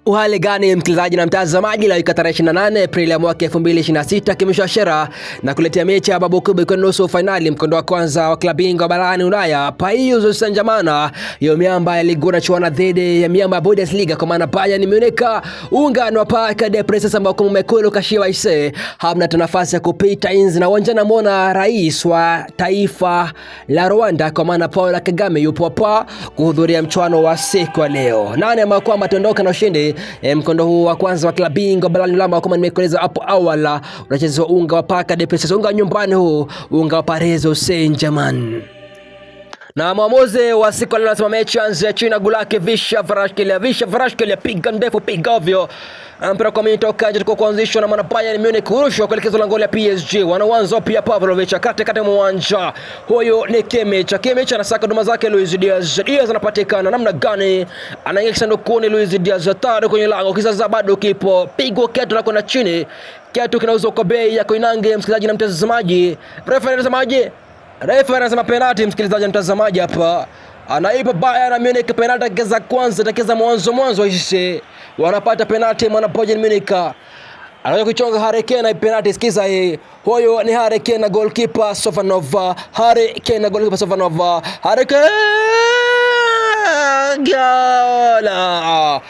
Uhali gani msikilizaji na mtazamaji, leo ikiwa tarehe 28 Aprili ya mwaka 2026, kimesha shera na kuletea mechi ya babu kubwa ikiwa nusu fainali mkondo wa kwanza wa klabu bingwa barani Ulaya. Paris Saint-Germain hiyo miamba ya ligi inachuana dhidi ya miamba ya Bundesliga kwa maana Bayern Munich, ungano wa Parc des Princes ambao kwa mekolo kashiwa ise hamna tena nafasi ya kupita inzi na uwanja. Namuona rais wa taifa la Rwanda kwa maana Paul Kagame yupo hapa kuhudhuria mchuano wa siku ya leo. Nani ambaye kwamba ataondoka na ushindi mkondo huu wa kwanza wa klabu bingwa barani Ulaya kama nimekueleza hapo awali, unachezwa unga wa Parc des Princes, unga nyumbani huu, unga wa Paris Saint-Germain. Na mwamuzi wa siku leo anasema mechi anze chini gulake visha Kvaratskhelia, visha Kvaratskhelia, piga ndefu, piga ovyo. Mpira kwa mimi toka nje kwa kuanzishwa na mwana Bayern Munich, kurushwa kuelekezwa langoni la PSG. Wanaanza pia Pavlovic kati kati mwa uwanja. Huyo ni Kimmich. Kimmich anasaka duma zake Luis Diaz. Diaz anapatikana namna gani? Anaingia kisandukuni Luis Diaz, tayari kwenye lango. Kizaza bado kipo. Pigwa kiatu na kwenda chini. Kiatu kinauzwa kwa bei ya Koinange, msikilizaji na mtazamaji. Refa anasemaje? Refa anasema penalti, msikilizaji na mtazamaji hapa. Anaipa Bayern Munich penalti dakika za kwanza, dakika za mwanzo mwanzo ishe. Wanapata penalti mwana Bayern Munich. Anaweza kuichonga Harry Kane na penalti, sikiza hii. Huyo ni Harry Kane na goalkeeper Safonov. Harry Kane na goalkeeper Safonov. Harry Kane! Goal!